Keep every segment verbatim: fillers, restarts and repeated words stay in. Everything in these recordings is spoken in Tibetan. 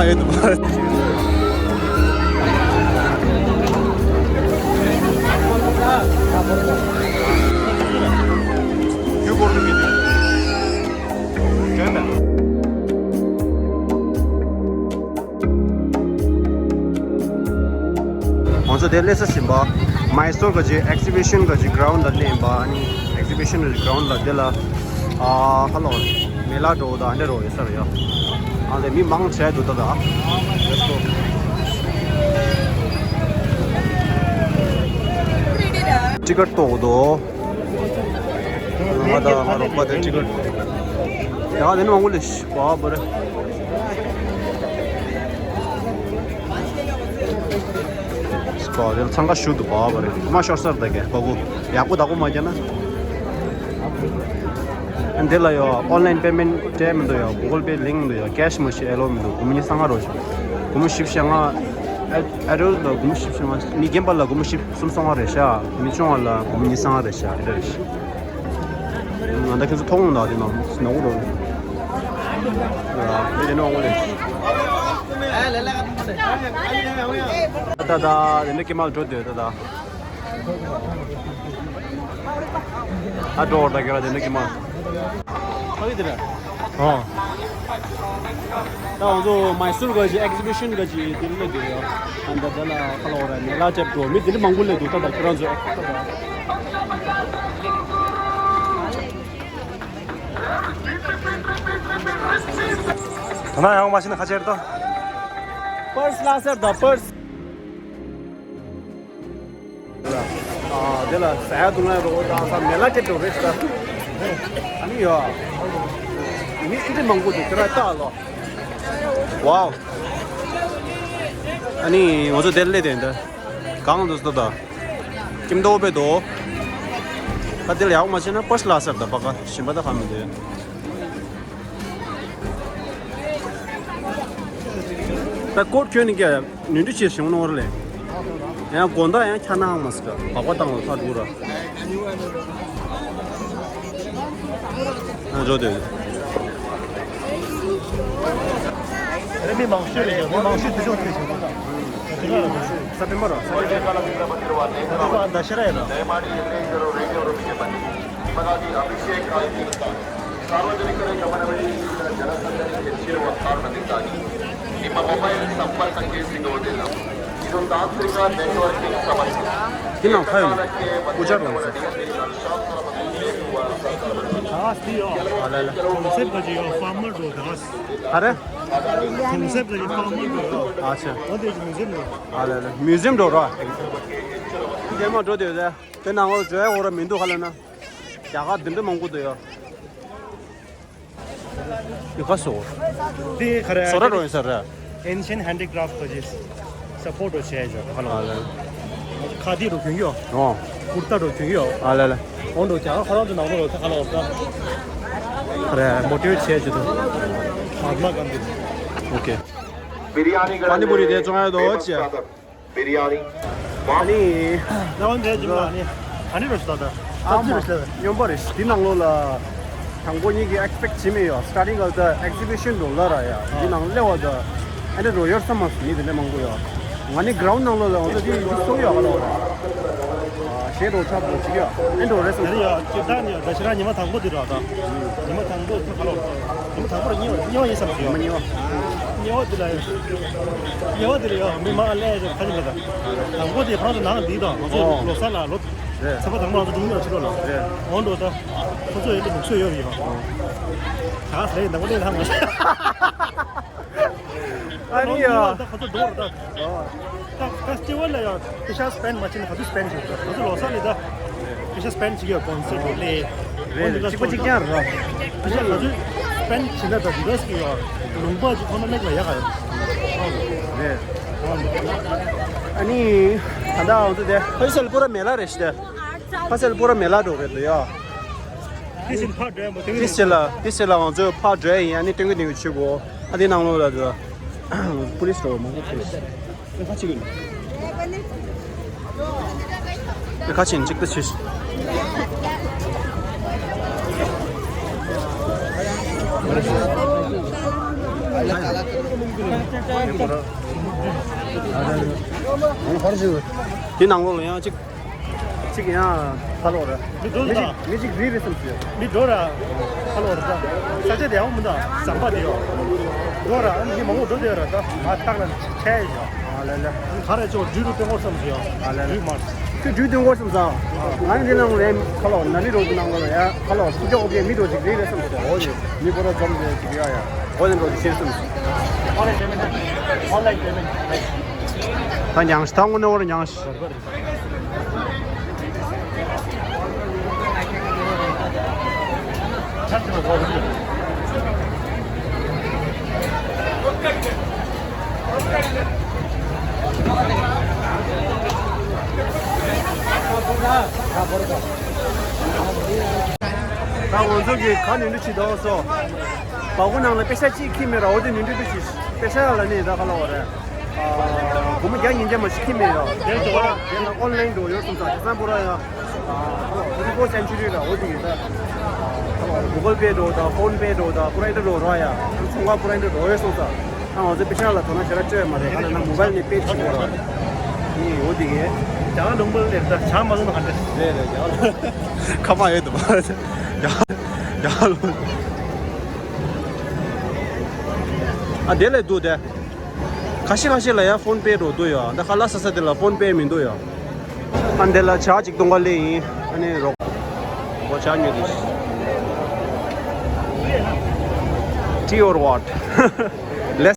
ང་ཚོ་དེ་སླེབས་ས་ཟིན་པ། མའི་སོར་ག་ཅི་ཨེག་ཟི་བི་ཤན་ག་ཅི་གྲའུན་ལ་སླེབས་ཡིན་པ། ཨ་ནི་ཨེག་ཟི་བི་ཤན་ག་ཅི་གྲའུན་ལ་དེ་ལ་ཨ་ཧ་ལོ་མེ་ལ་འགྲོ་དང་འདྲ་རོ་ཡོད་ས་རེད་ཡ། ཨ་དེ་མི་མང་ཆེ་འདུག་ད་ད། ཊི་ཀེཊ་གཏོང་དོ། ང་དང་ང་རོགས་པ་དེ་ཊི་ཀེཊ། ཡང་དེ་ནི་མང་པོ་ལས་བ་བ་རེད། སྐོར་རེ་འཚང་ཁ་ཤུགས་འདུག་པ་བ་རེད། མ་ཤོར་སར་ད་གེ་པ་གུ་ཡག་པོ་བདག་པོ་མ་རྒྱབ་ན། འདི་ལ་ཡོ་ཨོན་ལན་པེ་མེན་ཊི་སྤྲད་མི་འདུག་ཡོ། གུ་གལ་པེ་ལིང་མི་འདུག་ཡོ། ཀེཤ་མ་ཤི་ཨེ་ལོ་མི་འདུག་སྒོར་མོ་ཉི་ཤུ་རྩ་ལྔ་རོ་ཤི། སྒོར་མོ་བཞི་བཅུ་ཞེ་ལྔ། ཨེ་ཨེ་ཌལ་ཊི་ལ་སྒོར་མོ་བཞི་བཅུ་ཞེ་ལྔ། མི་རྒན་པ་ལ་སྒོར་མོ་བཞི་བཅུ་སུམ་ཅུ་སོ་ལྔ་རེད་ཤག་མི་ཆུང་བ་ལ་སྒོར་མོ་ཉི་ཤུ་རྩ་ལྔ་རེད་ཤག་དེ་འདྲ་རེད་ཤག་ང་ད་ཁྱེད་ཚོ་མཐོང་ཡོང་ད་དེ་ནང་ནོར་འགྲོ། ཡ་མི་དེ་ནང་འོང་ལེ། ད་ད་དེ་འདྲ་ཀྱི་མར་འགྲོ་འདོད་ད་ད། ཨ་འགྲོ་བར་ད་ག་ར་དེ་འདྲ་ཀྱི་མར། ཨ་གི་དེ་རེད། ཨོ། ད་ང་ཚོ་མའི་སུར་ག་ཅི་ཨེག་ཟི་བི་ཤན་ག་ཅི་དེ་འདྲ་འདུག་ཡོ། ཨ་ད་ད་ལ་ཁ་ལོ་ར་མེ་ལ་ཅེབ་འགྲོ་མི་དེ་འདྲ་མང་པོ་ལས་འདུག་ད་ད་ཁྱེད་རང་ཚོ། ད་ན་ཡང་མ་ཤི་ན་ཁ་ཆེར་ཏོ། པར་སི་ལ་སེར་ད་པར་སི། ཨ་དེ་ལ་ཟ་ཡ་འདུག་ན་རོ་ད་ས་མེ་ལ་ཅེ་འགྲོ་རེད་ད། ཨ་ནི་ཡོ། མི་ཨིན་དྲི་མང་པོ་འདུག་ཁྱེད་རང་ལྟ་ལོ། ཝའོ། ཨ་ནི་ང་ཚོ་དེ་ལས་དེ་འདི། གང་འདུག་ཟེར་ད། ཀིམ་དོ་པེ་དོ། ད་དེ་ལ་ཡག་མ་བྱས་ན་པར་སི་ལ་སེར་ད་པ་ཀ་ཞིམ་པ་ད་ཧ་མི་འདུག་ད་ཀོ་ཊི་ཁྱོད་ནི་ཀྱ་ནུས་འདྲི་བྱེད་བྱུང་ནོར་ལེ། ཡང་དགོང་དག་ཡང་ཁྱ་ནང་མ་སི་ཀ་བག་པ་བཏང་བ་ཁ་དྲུག་ར། ཨ་འགྲོ་དེ། རེ་མི་མང་ཤོས་རེད་ཀྱ་མི་མང་ཤོས་དུ་ཆོག་ཐུག་བྱུང་ད། ས་པིན་པ་ར་ས་པིན་པ་ར། ད་ཤེས་ར་ཡིན་ན། सार्वजनिक गमनव्यवस्था जनसंघर्ष के चिरवतार नमितानि। ನಿಮ್ಮ ಮೊಬೈಲ್ ಸಂಪರ್ಕಕ್ಕೆ ಸಿಗುವುದಿಲ್ಲ. ಇದು ತಾಂತ್ರಿಕ ನೆಟ್ವರ್ಕಿಂಗ್ ಸಮಸ್ಯೆ. ཁྱེད་རང་ཁ་ཡོང་། སྐུ་བཅར་རོགས་ཟེར། ཨ་ལ་ལ། གོང་གསལ་གྱི་ཡོ་ཕར་མར་འགྲོ་ག་ཨ་རེ། གོང་གསལ་གྱི་ཕར་མར་འགྲོ་ག་ཨ་ཆེ། འོ་དེ་མིའུ་ཛིམ་འགྲོ། ཨ་ལ་ལ་མིའུ་ཛིམ་འགྲོ་ར། དེ་མ་འགྲོ་དེ་ཡོད་དེ། དེ་ནང་ལོགས་འགྲོ་ཡ་འོ་ར་མི་འདུག་ག་ལ་ན། རྒྱ་གར་འདི་འདྲ་མང་པོ་འདུག་ཡོ། འདི་ག་སོ། འདི་ག་རེ། བཟོ་གྲྭ་རོ་ཡིན་ས་རེད། Ancient handicraft ག་ཅི་སཔོར་ཊི་བྱས་ཡོད་ཧ་ལོ། ཨ་ལེ། ཁ་དི་རུ་གྱོན་ཡོད། ཨོ། ཀུར་ཏ་རུ་གྱོན་ཡོད། ཨ་ལེ་ལེ། འོན་ཏེ་རྒྱ་གར་ཁོ་རང་ཚོ་ནང་ལོགས་ལ་ད་ཧ་ལོ་ད། རེད། མོ་ཊི་ཝེ་ཊི་བྱས་ཡོད་དོ། མ་ཧཱ་ཏ་མ་གྷན་དྷི། ཨོ་ཀེ། པ་ནི་པུ་རི་དེ་བཙོང་ཡ་དོ་ཅི། Biryani. ཨ་ནི། ལ་ཝན་དེ་ཇིམ་ལ་ནི། ཨ་ནི་རོ་ཤི་ད་ད། ཨ་ཙི་རོ་ཤི་ད། སྙོམས་པ་རེད། དེ་ནང་ལོགས་ལ། དང་པོ་ཉིད་ཀྱི་ཨེག་སི་པེག་བྱེད་མེད་ཡོད། སི་ཊར་ཊིང་ག་ད་ཨེག་སི་བི་ཤན་འགྲོ་ལ་ར་ཡ། དེ་ནང་སླེབས་པ་ད། ཨ་ནི་རོ་ཡོད་ས་མ་སོང་ནི་དེ་འདྲ་མང་པོ་ཡོད། ང་ནི་གྷ་རའུན་ཌི་ནང་ལོགས་ལ་ང་ཚོ་དེ་ཡུལ་སོང་ཡོད་ག་ལ་བ་ར། ཞེ་རོ་ཆགས་པོ་ཅིག་ཡོད། ཨེ་འགྲོ་རེད་སོང་། ཡ་ཡ་ཅི་ད་ནི་ད་ཕྱི་ར་ཉི་མ་དང་པོ་དེ་ར་ད། ཉི་མ་དང་པོ་ད་ག་ལ་བ་ར། ཉི་མ་དང་པོ་ར་གཉིས་པ་གཉིས་པ་ཡིན་བསམ་གྱི་ཡོད། ཉི་མ་གཉིས་པ། གཉིས་པ་དེ་ལ་ཡ། ཉེ་བ་དེ་ལ་ཡ་མི་མང་ལས་ཀྱི་ཁ་ཅིག་ལ་ད། དང་པོ་དེ་ཁོ་རང་ཚོ་ནང་ལ་འདི་དང་ང་ཚོ་ཨོ། ལོ་གསར་ལ་ལོ། རེད། ཚེས་པ་དང་པོ་ང་ཚོ་འབྲུག་ཡོད་ཕྱི་ལོགས་ལ། རེད། འོང་འགྲོ་ད། ཁོ་ཚོ་ཡོད་ལ་ལུགས་སྲོལ་ཡོད་ཡོད། ད་ཟེར་ཡིན་ད་ཁོ་ཚོ་ལྷང་ང་། ཨ་ནི་ཡ། ད་ཁོ་ཚོ་འགྲོ་ར་ད། ཨོ། ད་ཕེ་སི་ཊི་ཝལ་ལ་ཡང་ཏི་ཤ་སི་པེན་མ་བྱས་ན་ག་དུས་སི་པེན་བྱེད་དགོས། ང་ཚོ་ལོ་གསར་ལ་ད་ཏི་ཤ་སི་པེན་བྱེད་ཀྱི་ཡོད། ཀོན་སེར་ཊི་ལས་རེད་རེད། གཅིག་པ་གཅིག་རྐྱང་རེད། ཏི་ཤ་ང་ཚོས་སི་པེན་བྱེད་ན་ད་འདི་འདྲ་ཞིག་ཡོད། ལུང་པ་ཅིག་ཁོ་ན་མེད་ལ་ཡག་ག་ཡོད་རེད། ཨ་ནི་ད་ལྟ་ང་ཚོ་དེ་ཕ་སེལ་པུ་ར་མེ་ལ་རེད་ཤི་དེ། ཕ་སེལ་པུ་ར་མེ་ལ་འགྲོ་རེད་འདུག་ཡ། དེ་བཞིན་ཕར་འགྲོ་ཡ་མོ་དེ་དེ་སེ་ལ་དེ་སེ་ལ་ང་ཚོས་ཕར་འགྲོ་ཡ་ཡིན། ཨ་ནི་སྟོན་གི་སྟོན་གི་བྱེད་དགོས། ཨ་དེ་ནང་ལོགས་ལ་འགྲོ། པུ་ལིས་འགྲོ་མང་པོ་པུ་ལིས། དེ་ཁ་ཅིག་ཡིན། དེ་ཁ་ཅིག་ཡིན་གཅིག་ཏུ་ཆེ། དེ་ནང་ལོགས་ལ་ཡང་གཅིག་གཅིག་ཡང་ཁ་ལོག་རེད། མི་འགྲོ་མི་ད། གཅིག་མི་གཅིག་རིལ་རེད་བསམ་སོང་། མི་འགྲོ་ར། ཁ་ལོག་རེད་ད། ས་ཆ་དེ་ཡག་པོ་མི་འདུག་ཟམ་པ་དེ་ཡོད། འགྲོ་ར། ཨ་ནི་མི་མང་པོ་འགྲོ་དེ་ར་ད། ང་ཏག་ལ་ཆད་ཡོད། ཨ་ལེ་ལེ། ག་རེ་ཅོ་འགྲུལ་རུ་སྟོན་གོ་བསམ་སོང་། ཨ་ལེ་ལེ། འགྲུལ་མ། ཁྱོད་འགྲུལ་སྟོན་གོ་བསམ་སོང་། ང་ནི་འདི་ནང་ལ་ཁ་ལོག་ན་ལི་རོ་དེ་ནང་ལ་ཡ་ཁ་ལོག་སུ་ཅོག་གོ་མི་འགྲོ་ཅིག་རིལ་རེད་བསམ་སོང་། འོ་ཡོད། མི་ཁོ་ར་འཛོམས་རེད་ཅིག་ཡ་ཡ། འོ་ནི་འགྲོ་ཅིག་ཤེས་བསམ་སོང་། ད་མྱངས་ཤིག་ད་དངོས་གནས་བོར་མྱངས་ཤིག་ད་ང་ཚོ་གི་ག་ནས་འདྲི་ཞིག་དང་སོ། བ་གོ་ནང་ལ་པེ་ཤ་གཅིག་ཁྱི་མེད་ར། འོ་དེ་ནི་འདྲི་འདྲི་ཞིག་པེ་ཤ་ལ་ནི་ད་ག་ལ་བ་རེད། སྒོར་མོ་བརྒྱ་ཉིས་བརྒྱ་མ་ཞིག་ཁྱི་མེད་ར། དེ་ལ་དེ་ལ་ཨོན་ལན་འགྲོ་ཡོད་སོང་ཙང་དེ་སང་པོ་ར་ཡ། ཨ་ཧོ། ཊུ་ཝེན་ཊི་ཕོར་སེན་ཅུ་རི་ར། འོ་དེ་ཡིན་ད། གུ་གལ་པེ་འགྲོ་དང་ཕོན་པེ་འགྲོ་དང་པུ་ར་ཡིན་འགྲོ་ར་ཡ། ཚོང་ཁང་པུ་ར་ཡིན་འགྲོ་ཡོད་སོང་ཙང་། ཨ་ང་ཚོ་པེ་ཤ་ལ་དོ་སྣང་ཞེ་དྲག་སྤྲོད་ཡ་མ་རེད། ག་ལ་ན་མོ་བལ་ནས་པེ་བྱེད་དགོས་ར། ཨི་འོ་དེ་གས། ཇ་ལུང་པ་ལས་ད་ཇ་མ་ལུང་ན་ག་འདྲ། རེད་རེད། ཇ་ལུང་ཁ་མ་ཡོད་དུ་མ་རེད། ཇ་ཇ་ལུང་། ཨ་དེ་ལས་འདུག་དེ། ཁ་ཤས་ཁ་ཤས་ལ་ཡང་ཕོན་པེ་འགྲོ་འདུག་ཡ། ད་ཁ་ལ་ས་ས་དེ་ལ་ཕོན་པེ་མི་འདུག་ཡ། ཨ་འདི་ལ་ཇ་གཅིག་སྟོང་ཁ་ལེ་ཡིན། ཨ་ནི་རོགས། འོ་ཇ་ཉོས་དུས། Tea or what? Let's.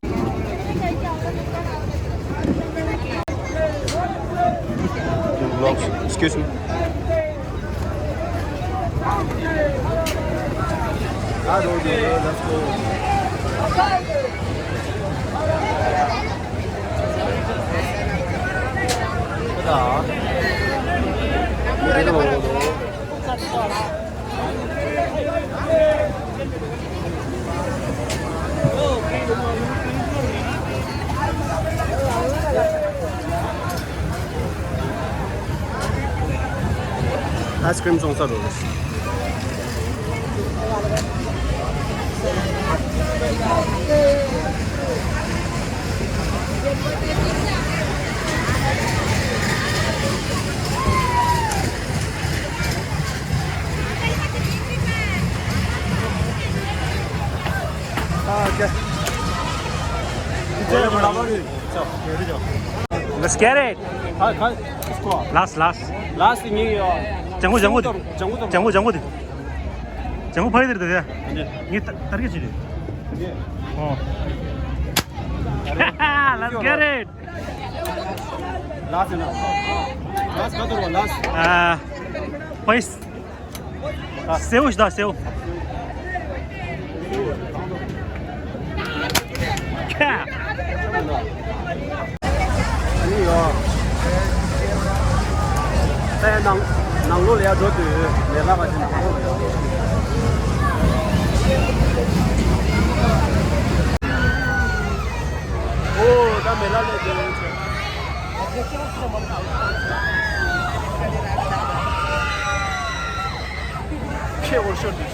Excuse me. ཨའི་སི་ཀྲིམ་བཙོང་ས་འགྲོ་རེད། Let's get it. Last, last. Last ངའི་ཡོ། ལྗང་ཁུ་ལྗང་ཁུ་དེ། ལྗང་ཁུ་ལྗང་ཁུ་ལྗང་ཁུ་དེ། ལྗང་ཁུ་ཕ་གི་དེ་རེད་དེ། ངས་ད་ད་རྒྱ་བྱེད་དེ། ཨོ། Let's get it. Last ཡིན་ན། Last ག་དུར་བ་last. ཨ། ཕ་གི། སེའུ་ཞིག་དང་སེའུ། ཁ། ཨ་ནི་ཡོ། ད་ནང་ནང་ལོགས་ལ་ཡར་འགྲོ་དུས་མེ་ལ་ག་ཅིག་ནང་ལོགས་ལ་ཡོ། ཨོ་ད་མེ་ལ་ལས་དེ། ཁྱེད་འོར་ཤོར་དུས།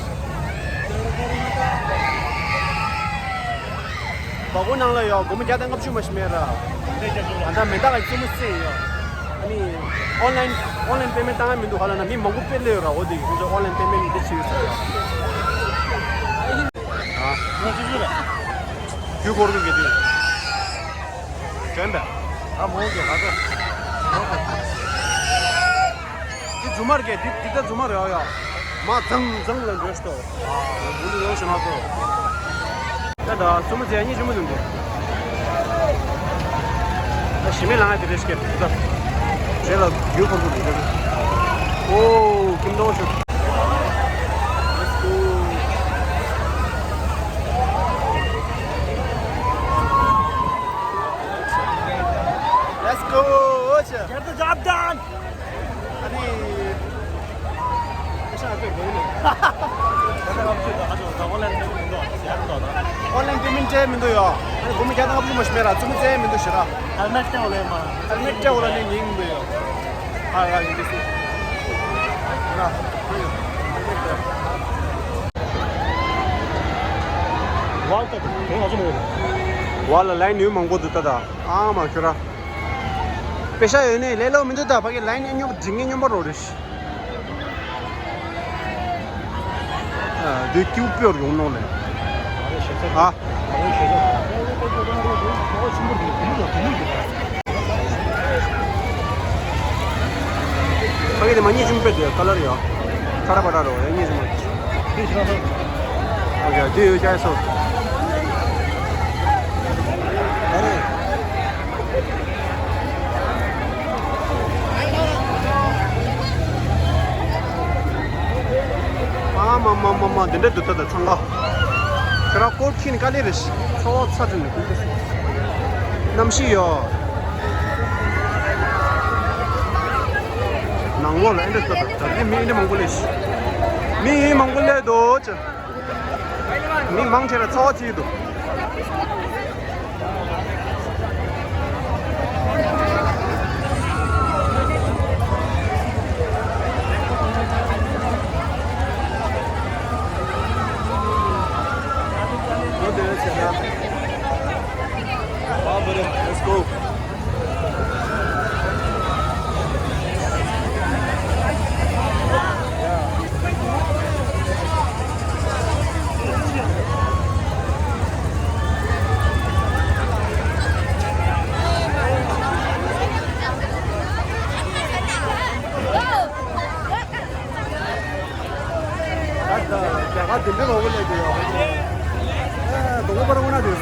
བ་གོ་ནང་ལ་ཡོ་སྒོར་མོ་བརྒྱ་དང་ལྔ་བཅུ་མ་ཞིག་མེད་ར། ཨ་ད་མེ་མདའ་ག་རྩེད་མོ་རྩེ་ཡོ། ཨ་ནི་ཨོན་ལན་ཨོན་ལན་པེ་མེན་ཊི་བཏང་ཡ་མི་འདུག་ག་ལ་ན་མི་མང་པོ་དཔེ་སླེབས་ཡོད་ར། འོ་དེ་ཁོང་ཚོ་ཨོན་ལན་པེ་མེན་ཊི་འདི་བྱེད་ཡོད་ས་ར། ཨ། ཁྱོད་འཁོར་གི་གེ་དུས། དྲན་པས། ཨ་མོ་གི་ཧ་ད། འདི་རྫུན་མ་རེད་གེ། འདི་འདི་ད་རྫུན་མ་རེད་ཨ་ཡ། མ་ཛང་ཛང་ལ་འགྲོ་ཤི་ཏོ། ཨ་འདི་ཡོང་ཤི་ན་ཏོ། ད་ད་སུ་མོ་ཟེར་གཉིས་ཆུ་མོ་འདུག་འདི། ད་ཞི་མི་ལང་ཡ་དེ་རེ་སྐད་ད། རེ་ལ་རྒྱུ་ཁོར་ཁོར་འདུག་ད། ཨོ་ཀིམ་དོ་ཤོ། Let's go. Get the job done. ཨ་ནི། ཨེ་ཤ་ཨ་ཏོ་གོ་ནི། ད་ལྟ་ང་ཚོས་ད་ཨ་ཏོ་ད་ཨོན་ལན་པེ་མེན་ཊི་འདུག་ཡ་རུ་ཏོ་ད། ཨོན་ལན་པེ་མེན་ཊི་སྤྲད་མི་འདུག་ཡོ། ཨ་ནི་སྒོར་མོ་བརྒྱ་དང་ལྔ་བཅུ་མ་ཞིག་མེད་ར། རྩེད་མོ་རྩེ་མི་འདུག་ཞེ་ར། ཧེལ་མེ་ཊི་སྤྲད་འོ་ལེ་མ། ཧེལ་མེ་ཊི་སྤྲད་འོ་ལ་ནི་ཉིང་མི་འདུག་ཡོ། ཨ་ར་ཡིན་དེ་སུ། ར། ཝའོ་ད་དེ་ང་ཚོ་མོ། བ་ལ་ལའིན་ཡོད་མང་པོ་འདུག་ད་ད། ཨ་མ་ཁྱོད་ར། པེ་ཤ་ཡོད་ནས་ལས་སླ་པོ་མི་འདུག་ད། ཕ་གི་ལའིན་སྙོམས་འགྲིག་ངེས་སྙོམས་པ་རོ་རེད། ཨ་དེ་ཀིའུ་པིའོར་ཡོང་ནོ་ལེ། ཨ། ཕ་གི་དེ་མ་ཉེས་ཅུང་པེ་དེ་ཀ་ལར་ཡོད། ཁ་ར་པ་ར་རོ་ཡ་ཉེས་ཅུང་མ། ཨོ་ཀེ་དེ་ཡོད་ཀྱང་སོ། ཨ་མ་མ་མ་མ་འདི་འདྲ་འདུག་ད་ད་འཚང་ཁ། ཁྱོད་རང་སྐོར་ཁྱིན་ཀ་ལེ་རེ་ཤི་ཚོ་ཚ་དྲན་ནས་ཀུན་ཏུ་གནམ་གཤིས་ཡོད། ནང་ལོགས་ལ་ཨེ་འདྲ་ལྟ་དང་ད་ལྟའི་མི་ཨེ་འདྲ་མང་པོ་སླེབས་ཤག་མི་ཨེ་མང་པོ་སླེབས་འདུག་ཅེ། མི་མང་ཆེ་ར་ཚ་བ་ཚིག་འདུག Let's go. རྒྱ་གར་དེ་འདྲ་མང་པོ་སླེབས་ཀྱི་ཡོད། ཨ་དོ་པོ་པར་འོ་ན་དེ།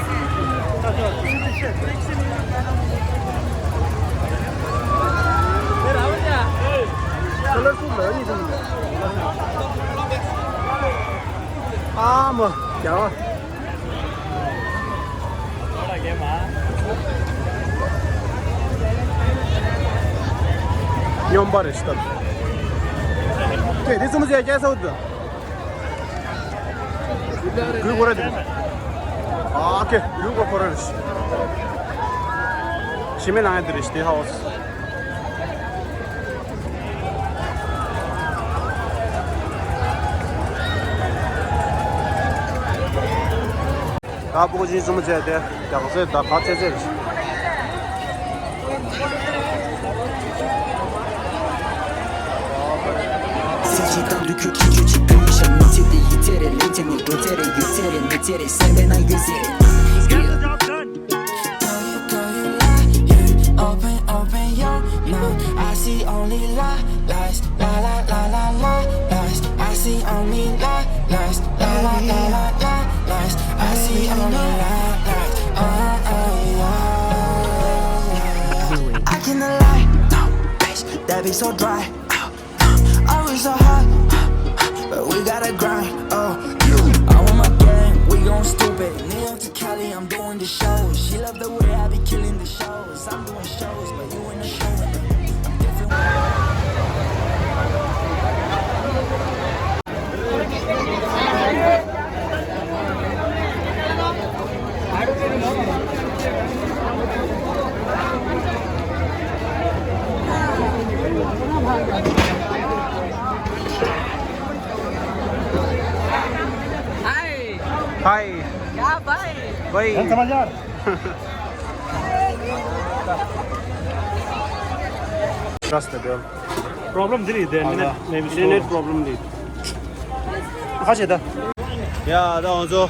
ཁ་ལར་སུ་ལ་ཡིན་ཙམ། ཨ་མ་རྒྱ་གར། སྙོམས་པ་རེད་ཤི་ད། ཁྱེད་དེ་ཙུམ་ཟེར་སྐྱེལ་ས་འོ་དུ། གུས་གོ་ར་དེ། ཨ་ཁེ་གུས་གོ་གོ་ར་རེད་ཤི། ཤི་མེ་ལང་ཡ་དེ་རེད་ཤི་དེ་ཧའོ་སི། ད་སྤོ་ཅིན་སུམ་བྱས་ཏེ་རྒྱག་ཚད་ད་ག་ཚད་ཚད་རེད། སེམས་ཀྱི་གཏམ་དུ་ཁྱོད་ཀྱིས་ཁྱོད་ཀྱི་བུ་ཡིན་ཤག་མི་ཚེ་དེ་ཡིད་ཚད་རེད། ལུས་ཚད་ནི་འགྲོ་ཚད་རེད། ཡོད་ཚད་རེད། མི་ཚེ་རེད། སེམས་པའི་ནང་ཡོད་ཚད་རེད། Open, open your mind. I see only lies, lies, la la la la la lies. I see only lies, lies, la la la la la lies. I see only lies, lies. Oh, oh, oh. I cannot lie, no, bitch, that be so dry. Always so hot, but we gotta grind. Oh, you, I want my game, we gon' stupid. New York to Cali, I'm doing the show. She love the way I be killing the shows. I'm doing shows, but you in the show. I'm different. हाय। हाय। क्या भाई? भाई। क्या समाचार? Trust the girl. Problem འདི་རེད་དེ། ཨ་ནི་ཨིན་ཊར་ནེཊ་པོ་རོབ་ལེམ་འདི། ཁ་ཆེ་ད། ཡ་ད་ང་ཚོ་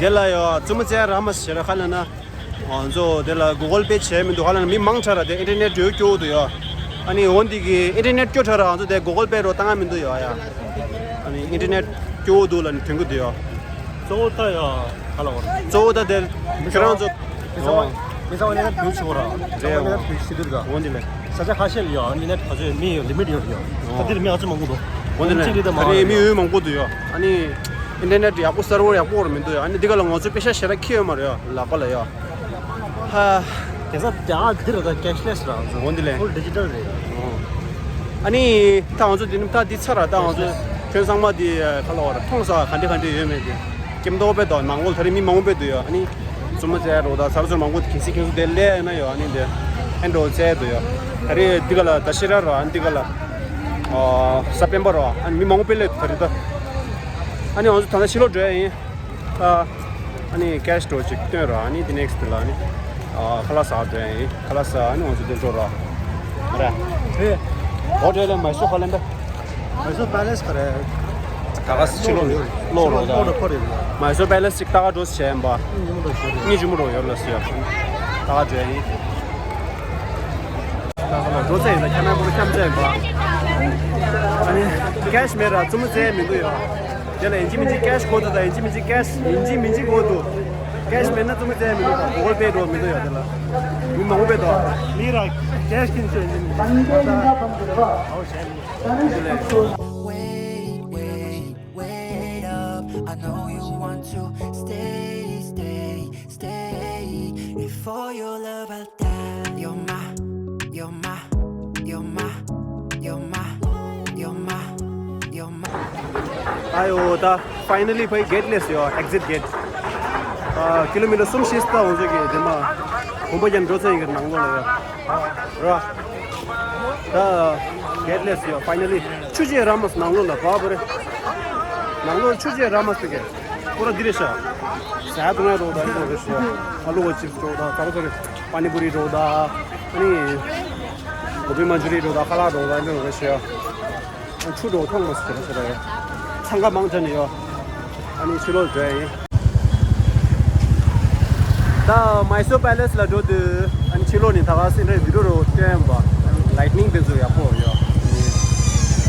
དེ་ལ་ཡོད་ཙུམ་ཙེ་ར་མ་ཟེར་ཁ་ལ་ན། ང་ཚོ་དེ་ལ་གུ་གལ་པེ་བྱས་མི་འདུག་ཁ་ལ་ན། མི་མང་དྲགས་ར་དེ་ཨིན་ཊར་ནེཊ་འགྲོ་སྐྱོ་འདུག་ཡོད། ཨ་ནི་འོན་འདི་གི་ཨིན་ཊར་ནེཊ་སྐྱོ་དྲགས་ར་ང་ཚོ་དེ་གུ་གལ་པེ་རོ་བཏང་ང་མི་འདུག་ཡོད་ཡ། ཨ་ནི་ཨིན་ཊར་ནེཊ་སྐྱོ་འདུག་ལ་ནི་དྲན་གི་འདུག་ཡོད། གཙོ་བོ་ད་ཡ་ག་ལ་བར། གཙོ་བོ་ད་དེ་ཁྱེད་རང་ཚོ། མི་ཚང་མ་མི་ཚང་མ་ཨིན་ཊར་ནེཊ་བེད་ཆོག་ར། རེད། ཨིན་ཊར་ནེཊ་བེད་ཆོག་དུས་ད། འོན་འདི་ལས། ས་ཆ་ཁ་ཤས་ལ་ཡ་ཨིན་ཊར་ནེཊ་ག་ཚོད་མི་ཡོད། ལི་མིཊ་ཡོད་ཡ། ད་འདིར་མི་ཨ་ཚོ་མང་པོ་འདུག་འོན་འདི་ལས་གཅིག་རེད་ད་མ་ད་རེད། མི་ཡོད་མང་པོ་འདུག་ཡ། ཨ་ནི་ཨིན་ཊར་ནེཊ་ཡག་པོ་སར་བར་ཡག་པོ་བར་མི་འདུག་ཡ། ཨ་ནི་འདི་ག་ལ་ང་ཚོ་པེ་ཤ་ཞེ་དྲག་ཁྱེར་ཡོད་མ་རེད་ཡ། ལག་པ་ལ་ཡ། ཧ། དེང་སང་རྒྱ་གར་འདི་ར་ད་ཀེཤ་ལེས་ར། འོན་འདི་ལས། ཧོལ་ཌི་ཇི་ཊལ་རེད། ཨ་ནི་ད་ང་ཚོ་འདི་ནི་ད་འདི་ཚར་ར། ད་ང་ཚོ་ཁྱོད་ཚང་མ་འདི་ག་ལ་བར་མཐོང་ས་ག་འདྲ་ག་འདྲ་ཡོད་མེད་དེ། ཀེམ་ཏོག་པའི་ཐོག་ནང་ལོགས་ད་རེས་མི་མང་པོ་འདུག་ཡོད། ཨ་ནི་ཙུམ་མ་ཙེ་རོ་ད་ཚར་ཚུར་མང་པོ་གིན་སི་གིན་སུ་དེ་ལས་ན་ཡོད། ཨ་ནི་དེ་ཨེ་འགྲོ་ཙེ་འདུག་ཡོད། ད་རེས་འདི་ག་ལ་ད་ཤི་ར་རོ། ཨ་ནི་འདི་ག་ལ་ཨ་ས་པན་པ་རོ། ཨ་ནི་མི་མང་པོ་སླེབས་ད་རེས་ད། ཨ་ནི་ང་ཚོ་ད་ལྟ་ཕྱི་ལོགས་འགྲོ་ཡ་ཡིན། ཨ་ ཨ་ནི་ཀེཤ་འགྲོ་ཅིག་སྟོན་ར། ཨ་ནི་དེ་ནེགསི་ལ་ཨ་ནི་ཨ་ཁ་ལག་ཟ་འགྲོ་ཡིན། ཁ་ལག་ཟ། ཨ་ནི་ང་ཚོ་དེ་འགྲོ་ར། ཨ་ར། ཧེ། ཧོ་ཊེལ་མའི་སོར་ཁ་ལེན་པ། མའི་སོར་པེ་ལེ་སི་ག་རེ། ད་ག་སི་ཕྱི་ལོགས་ནས་ལོག་རོགས་ད། ལོག་རོགས་ཁོ་རེད། མའི་སོར་པེ་ལེ་སི་ཅིག་ད་ག་འགྲོ་བྱས་ཡིན་པ། ཉིན་ཅིག་མོ་འགྲོ་ཡོད་ལ་སི་ཡ། ད་ག་འགྲོ་ཡིན། འགྲོ་ཚེ་ཡིན་ན་ཁྱེད་རང་ཁོ་རང་འཁྱམ་ཚེ་ཡིན་པ། ཨ་ནི་ཀེཤ་མེད་ར་བཙུན་མོ་ཚེ་མི་འདུག་ཡ། དེ་ལ་ཡིན་གཅིག་མིན་གཅིག་ཀེཤ་དགོས་འདུག་ད་ཡིན་གཅིག་མིན་གཅིག་ཀེཤ་ཡིན་གཅིག་མིན་གཅིག་དགོས་འདུག་ཀེཤ་མེད་ན་བཙུན་མོ་ཚེ་མི་འདུག་ད་གོ་གོལ་པེ་འགྲོ་མི་འདུག་ཡ། དེ་ལ་མི་མང་པོ་པེ་འདུག་མི་ར་ཀེཤ་ཀིན་ཆོས་ཡིན། ཨའོ་ཞེ་ལི། Wait, wait, wait up. I know you want to stay, stay, stay. And for your love, I'll die. You're my, you're my, you're my, you're my, you're my, you're my. ཨའོ་ད་ཕའི་ནལ་ལི་ཕའི་གེ་ཊི་སླེབས་ཡོད། ཨེག་ཟིཊ་གེ་ཊི། ཨ་ཀི་ལོ་མི་ཊར་གསུམ་བཞི་ཙམ་འོང་ཟེར་གི། དེ་མ་གོམ་པ་རྒྱབ་འགྲོ་ཚར་ཡིན་གི། ནང་ལོགས་ལ་ཡོད་ར། ད་གེ་ཊི་སླེབས་ཡོད་ཕའི་ནལ་ལི། ཆུ་ཅིག་རག་མ་སོང་ནང་ལོགས་ལ། བ་བ་རེ། ནང་ལོགས་ཆུ་ཅིག་རག་མ་སོང་གི། ཁོ་ར་འདི་རེད་ཤག་ཟ་ཡ་འཐུང་ཡ་འདྲ་བོ་ད་འདི་འདྲ་རེད་ཤག་ཨ་ལུ་བ་ཅིབ་སི་འདྲ་བོ་ད། ད་ག་ཚོ་རེད། པ་ནི་པུ་རི་འདྲ་བོ་ད། ཨ་ནི་གོ་བི་མན་ཇུ་རི་འདྲ་བོ་ད། ཁ་ལག་འདྲ་བོ་ད། འདི་འདྲ་རེད་ཤག་ཆུ་འདྲ་བོ་འཐུང་མ་སོང་ཟེར་ཟེར་ཡ། འཚང་ཁ་མང་ཙམ་ནས་ཡོད། ཨ་ནི་ཕྱི་ལོགས་འགྲོ་ཡ་ཡིན། ད་མའི་སོར་པེ་ལེ་སི་ལ་འགྲོ་དུས། ཨ་ནི་ཕྱི་ལོགས་ནས་ད་ག་སེ་འདྲ་བི་ཌི་ཡོ་རུ་སྟོན་པ། ལའི་ཊི་ནིང་དེ་ཚོ་ཡག་པོ་ཡོད། ཨ་ནི་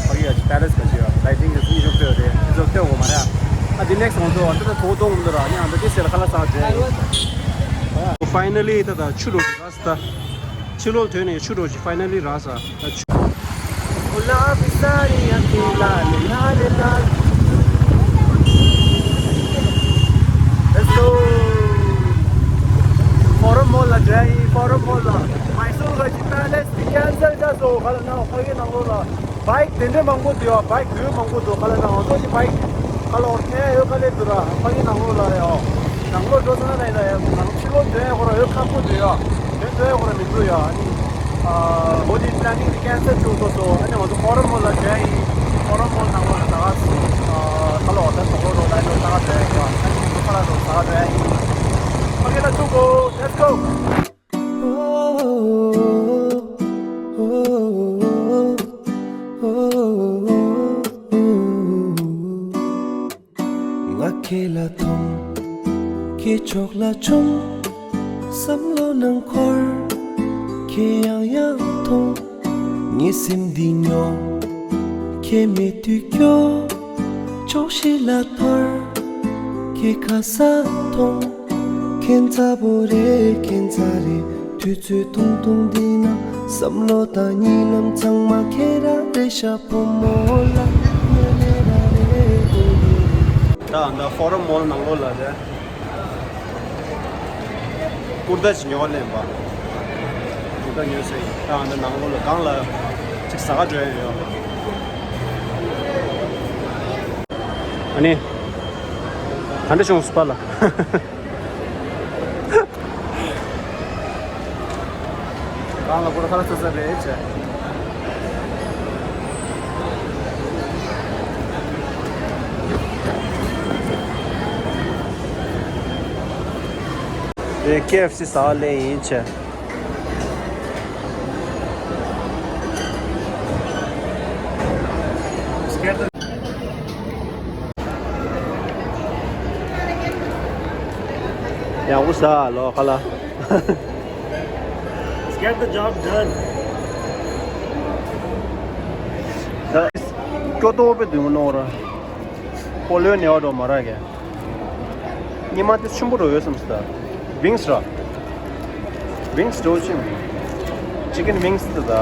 ཕ་གི་ཡ་ཅིག་པེ་ལེ་སི་ག་ཅིག་ཡོད། ལའི་ཊི་ནིང་དེ་ཚོ་ཉིད་ཅུང་སྟོན་རེད། དེ་ཚོ་སྟོན་དགོས་མ་རེད། ཨ་དེ་ནེགསི་ང་ཚོ་ཨ་ད་ད་ཐོག་གཏོང་གི་མི་འདུག་ར། ཨ་ནི་ཨ་ད་དེ་སེ་ལ་ཁ་ལག་ཟ་འགྲོ་ཡ་ཡིན། ཕའི་ནལ་ལི་ད་ད་ཆུ་འགྲོ་དུས་ར་སི་ད། ཕྱི་ལོགས་ཐོན་ནས་ཆུ་འགྲོ་ཅིག་ཕའི་ནལ་ལི་རག་ས། ད་ཆུ། Let's go. ཕོ་རམ་མོལ་ལ་འགྲོ་ཡ་ཡིན། ཕོ་རམ་མོལ་ལ། མའི་སོར་ག་ཅིག་པེ་ལེ་སི་ཀེན་སལ་བྱས་སོང་། ཁ་ལག་ནང་ཕ་གི་ནང་ལོགས་ལ། བའིཀ་དེ་འདྲ་མང་པོ་འདུག་ཡ། བའིཀ་རྒྱུན་མང་པོ་འདུག་ཁ་ལག་ནང་ང་ཚོ་ཞིག་བའིཀ་ཁ་ལག་འོར་ཐལ་ཡོད་ཁ་ལེ་འདུག་ར། ཕ་གི་ནང་ལོགས་ལ་ཡ། ནང་ལོགས་འགྲོ་ས་ན་ཡ། ནང་ཕྱི་ལོགས་འདོན་ཡ་ཁོ་ར་ཡོད་ཁག་པོ་འདུག་ཡ། དོན་འདོན་ཡ་ཁོ་ར་མི་འདུག་ཡ། ཨ་ནི་ཨ་འོ་དེ་པི་ལེ་ནིང་དེ་ཀེན་སལ་བྱུང་སོང་སོང་། ཨ་ནི་ང་ཚོ་ཕོ་རམ་མོལ་ལ་འགྲོ་ཡ་ཡིན། ཕོ་རམ་མོལ་ནང་ལོགས་ལ་ད་ག་ཨ་ཁ་ལག་འོར་ཐལ་སོང་ལོ་ལོ་ལ་ཡ་ལོ་ད་ག་འགྲོ་ཡ་ཡིན་ཡ། ཨ་ནི་ང་ཚོ་ཁ་ལག་འོར་ད་ག་འགྲོ་ཡ་ཡིན། ཕ་གི་ལ་ཐུག་གོ། Let's go. ང་ཁྱེད་ལ་མཐོང་། ཁྱེད་ཕྱོགས་ལ་མཆོང་། བསམ་བློ་ནང་འཁོར། ཁྱེད་ཡང་ཡང་མཐོང་། ངའི་སེམས་འདི་སྨྱོ། ཁྱེད་མེད་དུས་སྐྱོ། ཕྱོགས་བཞི་ལ་ཐོར། ཁྱེད་ཁ་ས་མཐོང་། ཁྱེད་མཛའ་པོ་རེད། ཁྱེད་མཛའ་རེད། དུས་ཚོད་ཐུང་ཐུང་འདི་ན། བསམ་བློ་དང་གཉིད་ལམ་ཚང་མ་ཁྱེད་རང་རེད་ཤག་བུ་མོ་ལགས། ད་ད་ཕོ་རམ་མོལ་ནང་ལོགས་ལ་རེད། ཀུར་ཏ་ཅིག་ཉོ་ལེན་པ། ཀུར་ཏ་ཉོས་ཟེར་ཡིན། ད་འདི་ནང་ལོགས་ལ་སྒང་ལ་ཅིག་ཟ་ག་འགྲོ་ཡ་ཡོད། ཨ་ནི། ག་འདྲ་བྱུང་སོང་པ་ལ། སྒང་ལ་ཀུར་ཏ་ཁ་ལག་ཟ་ས་རེད་བྱས། དེ་ཀེ་ཨེཕ་སི་ཟ་ལེ་ཡིན་བྱས། ཡག་པོ་ཟ་ལོ་ཁ་ལག Let's get the job done. ད་སྐྱོ་ཏོ་པའི་དུས་མོ་ནོར་ར། སྤོ་ལོའི་ནེ་བ་འགྲོ་མ་ར་གས། ཉི་མ་དེ་ཆུན་པོ་འགྲོ་ཡོད་བསམ་སྟ། ཝིང་སི་ར། ཝིང་སི་འགྲོ་ཆེན། ཅི་ཀན་ཝིང་སི་དེ་ད།